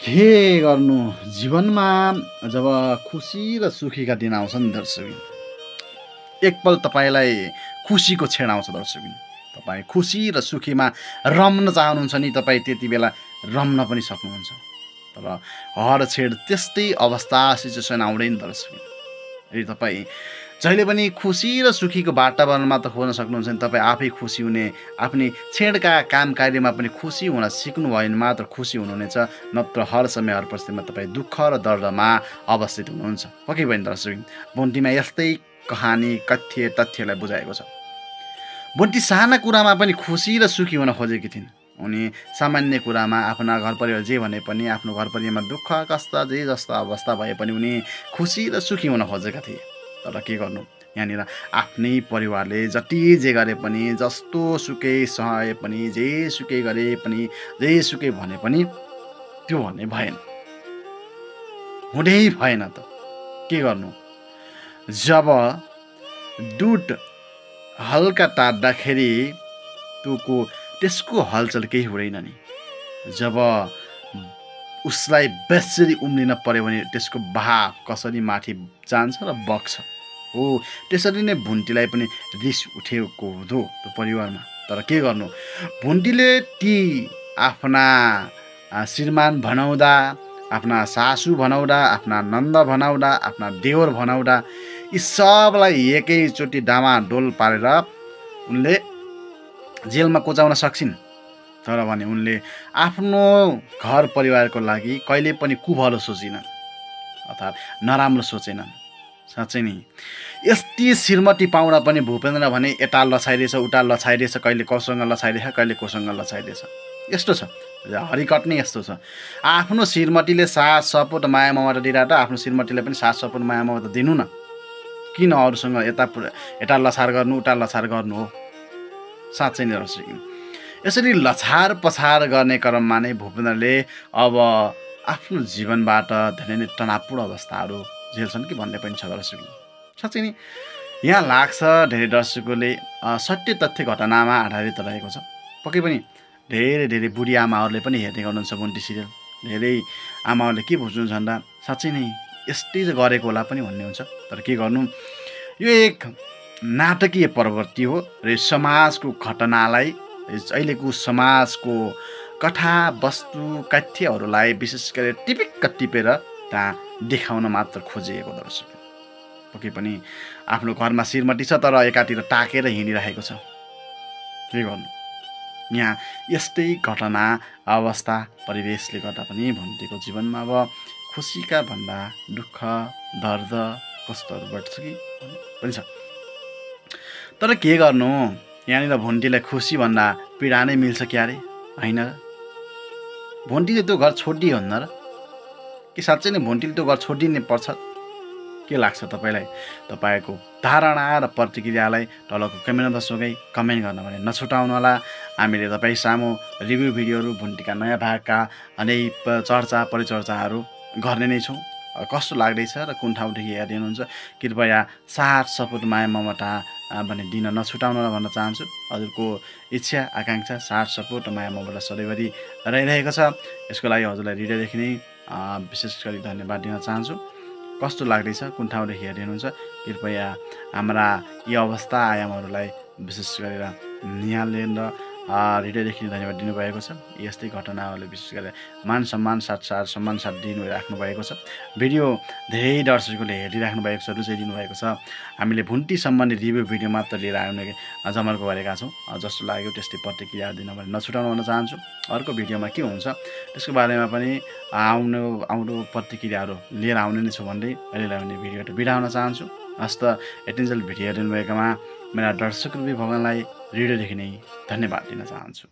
के गर्नु जीवनमा जब खुसी र सुखीका दिन आउँछन् दर्शकबिन, एकपल तपाईँलाई खुसीको क्षण आउँछ दर्शकबिन। तपाईँ खुसी र सुखीमा रम्न चाहनुहुन्छ नि, तपाईँ त्यति बेला रम्न पनि सक्नुहुन्छ। तर हर छेड त्यस्तै अवस्था सिचुएसन आउँदैन दर्शकबिन। यदि तपाईँ जहिले पनि खुसी र सुखीको वातावरण मात्र खोज्न सक्नुहुन्छ भने तपाईँ आफै खुसी हुने, आफ्नै छेडका काम कार्यमा पनि खुसी हुन सिक्नु भयो भने मात्र खुसी हुनुहुनेछ। नत्र हर समय हर परिस्थितिमा तपाईँ दुःख र दर्दमा अवस्थित हुनुहुन्छ। पक्कै पनि दर्शक, बुन्टीमा यस्तै कहानी तथ्यलाई बुझाएको छ। बुन्टी साना कुरामा पनि खुसी र सुखी हुन खोजेकी थिइन्। उनी सामान्य कुरामा आफ्ना घर परिवार जे भने पनि, आफ्नो घर परिवारमा दुःख कष्ट जे जस्तो अवस्था भए पनि उनी खुसी र सुखी हुन खोजेका थिए। तर के गर्नु, यहाँनिर आफ्नै परिवारले जति जे गरे पनि, जस्तो सुकै सहाए पनि, जे सुकै गरे पनि, जे सुकै भने पनि त्यो भन्ने भएन, हुँदै भएन। त के गर्नु, जब दुध हल्का तात्दाखेरि त्यसको हलचल केही हुँदैन नि। जब उसलाई बेसरी उम्लिन पर्यो भने त्यसको बहाव कसरी माथि जान्छ र बग्छ। हो, त्यसरी नै भुन्टीलाई पनि रिस उठेको हुँदो त्यो परिवारमा। तर के गर्नु, भुन्टीले ती आफ्ना श्रीमान भनाउँदा, आफ्ना सासू भनाउँदा, आफ्ना नन्द भनाउँदा, आफ्ना देवर भनाउँदा यी सबलाई एकैचोटि डामाडोल पारेर उनले जेलमा कोचाउन सक्छिन्। तर भने उनले आफ्नो घर परिवारको लागि कहिले पनि कुभलो सोचिनन् अर्थात् नराम्रो सोचेनन्। साँच्चै नै यस्तै श्रीमती पाउन पनि भूपेन्द्र भने यता लछाइदिएछ, उता लछाइदिएछ, कहिले कोसँग लछाइदिएछ, कहिले कोसँग लछाइदिएछ। यस्तो छ, हरिकट नै यस्तो छ। आफ्नो श्रीमतीले साथ सपोर्ट माया ममता दिइरहेको, आफ्नो श्रीमतीले पनि साथ सपोर्ट माया ममता दिनु न। किन अरूसँग यता लछार गर्नु, उता लछार गर्नु हो। साँच्चै नै रहेछ। यसरी लछार पछार गर्ने क्रममा नै भूपेन्द्रले अब आफ्नो जीवनबाट धेरै नै तनावपूर्ण अवस्थाहरू झेल्छन् कि भन्ने पनि छ दर्शक। साँच्चै नै यहाँ लाग्छ धेरै दर्शकले सत्य तथ्य घटनामा आधारित रहेको छ। पक्कै पनि धेरै बुढी आमाहरूले पनि हेर्ने गर्नुहुन्छ बुन्टी सिरियल। धेरै आमाहरूले के बुझ्नुहुन्छ भन्दा साँच्चै नै यस्तै गरेको होला पनि भन्ने हुन्छ। तर के गर्नु, यो एक नाटकीय प्रवृत्ति हो र समाजको घटनालाई, अहिलेको समाजको कथा वस्तु कथ्यहरूलाई विशेष गरेर टिपिक्क टिपेर त्यहाँ देखाउन मात्र खोजिएको दर्शक। पक्कै पनि आफ्नो घरमा श्रीमती छ तर एकातिर टाकेर हिँडिरहेको छ। के गर्नु, यहाँ यस्तै घटना अवस्था परिवेशले गर्दा पनि भुन्टीको जीवनमा अब खुसीका भन्दा दुःख दर्द कष्टहरू बढ्छ कि पनि छ। तर के गर्नु, यहाँनिर भुन्टीलाई खुसी भन्दा पीडा नै मिल्छ क्यारे, होइन र? भुन्टीले त्यो घर छोडिदियो हुन्न र? कि साँच्चै नै भुन्टीले त्यो घर छोडिदिने पर्छ? के लाग्छ तपाईँलाई? तपाईँको धारणा र प्रतिक्रियालाई तलको कमेन्ट बक्समा कमेन्ट गर्न भने नछुटाउनु होला। हामीले तपाईँ सामु रिभ्यू भिडियोहरू, भुन्टीका नयाँ भागका अनेक चर्चा परिचर्चाहरू गर्ने नै छौँ। कस्तो लाग्दैछ र कुन ठाउँदेखि हेर्दै हुनुहुन्छ कृपया साथ सपोर्ट माया ममता भने दिन नछुटाउनु होला भन्न चाहन्छु। हजुरको इच्छा आकाङ्क्षा साथ सपोर्ट माया ममता सधैँभरि रहिरहेको छ। यसको लागि हजुरलाई हृदयदेखि नै विशेष गरी धन्यवाद दिन चाहन्छु। कस्तो लाग्दैछ, कुन ठाउँदेखि हेर्दै हुनुहुन्छ कृपया हाम्रा यी अवस्था आयामहरूलाई विशेष गरेर निहालेर हृदयदेखि धन्यवाद दिनुभएको छ। यस्तै घटनाहरूले विशेष गरेर मान सम्मान साथ दिनुभएको भएको छ। भिडियो धेरै दर्शकहरूले हेरिराख्नु भएको छ, रुचाइदिनु भएको छ। हामीले भुन्टी सम्बन्धी रिभ्यू भिडियो मात्र लिएर आउने जमर्को गरेका छौँ। जस्तो लाग्यो त्यस्तै प्रतिक्रिया दिन भने नछुटाउनु भन्न चाहन्छु। अर्को भिडियोमा के हुन्छ त्यसको बारेमा पनि आउँदो प्रतिक्रियाहरू लिएर आउने नै छु भन्दै अहिलेलाई भने भिडियोबाट बिदा हुन चाहन्छु। हस्त एटेन्जेल भिडियो हेरिदिनु भएकोमा मेरा दर्शक रूपी भगवानलाई हृदयदेखि नै धन्यवाद दिन चाहन्छु।